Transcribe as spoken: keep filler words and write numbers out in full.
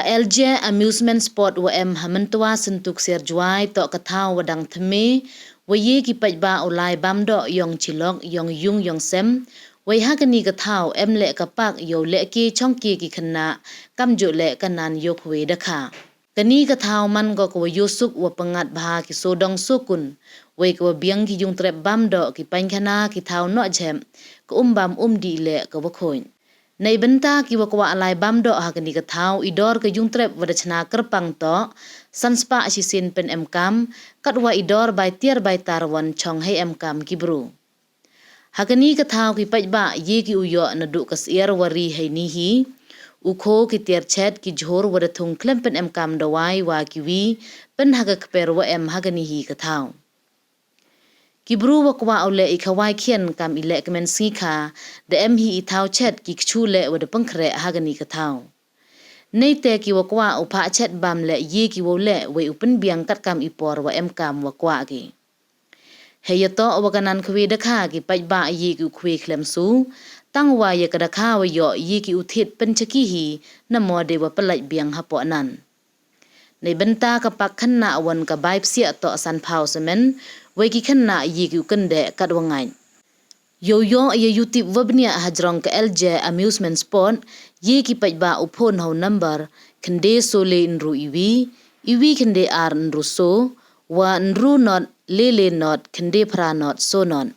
L J Amusement Spot wa em ha Myntwa Syntu Ksiar Jowai toh ka thaw wa dang thymme, wa ye ki paidbah u lai bam doh yong chilok, yong yung, yong sem, wei ha kani ka thaw em leh ka park yow lehke chongke ki khynnah, kamjooh leh ka nan yow khwe dakha. Kani ka thaw man ko ka wa yoh suk wa pyngngad bha ki sawdong sawkun, wei ka wa biang ki yungtrep bam doh, ki paiñkhana, ki thaw noh jhep, ka um bam um dih leh ka wa khooid. Neibynta ki wa kwah lai bam doh ha kani ka thaw, i dor ka yungtrep wa da chna kyrpang toh san spah shisien pynemkam, katwa i dor bai tiar bai tar wan chong hei emkam ki bru. Ha kani ka thaw ki paidbah ye ki u yoh naduh ka syiar wa ri heini hi, u khoo, ki tiar chet, ki jhur wa da thung khlem pynemkam dawai wa kiwi, pyn ha ka kper wa em ha kani hi ka thaw. Ki bru wa kwah u leh i khawai khian kam i lehkmen sngi kha, da em hi i thaw chet, ki kchu leh wa da pynkhreh ha kani ka thaw. Neite ki wa kwah u phah chet bam leh ye ki wow leh, wei u pynbiang katkam i por wa emkam wa kwah ki. Heiyatoh wa ka nan khwe dakha, ki paidbah ye ki u khwe khlem su, tangwa ya ka dakha wa yoh ye ki u thied pynchaki hi, namo dei wa pyllait biang hapoh nan. Neibynta ka park khynnah wan ka bai psiah toh san phaw semen, wei ki khynnah ye ki u kyndeh katwa ngait. Yow yoh ya u tip wa bniah hajrong ka L J Amusement Spot, ye ki paidbah u phone ha u number khyndai soo le ynru iwi, iwi khyndai ar ynru soo, wa ynru not le le not khyndai phra not soo not.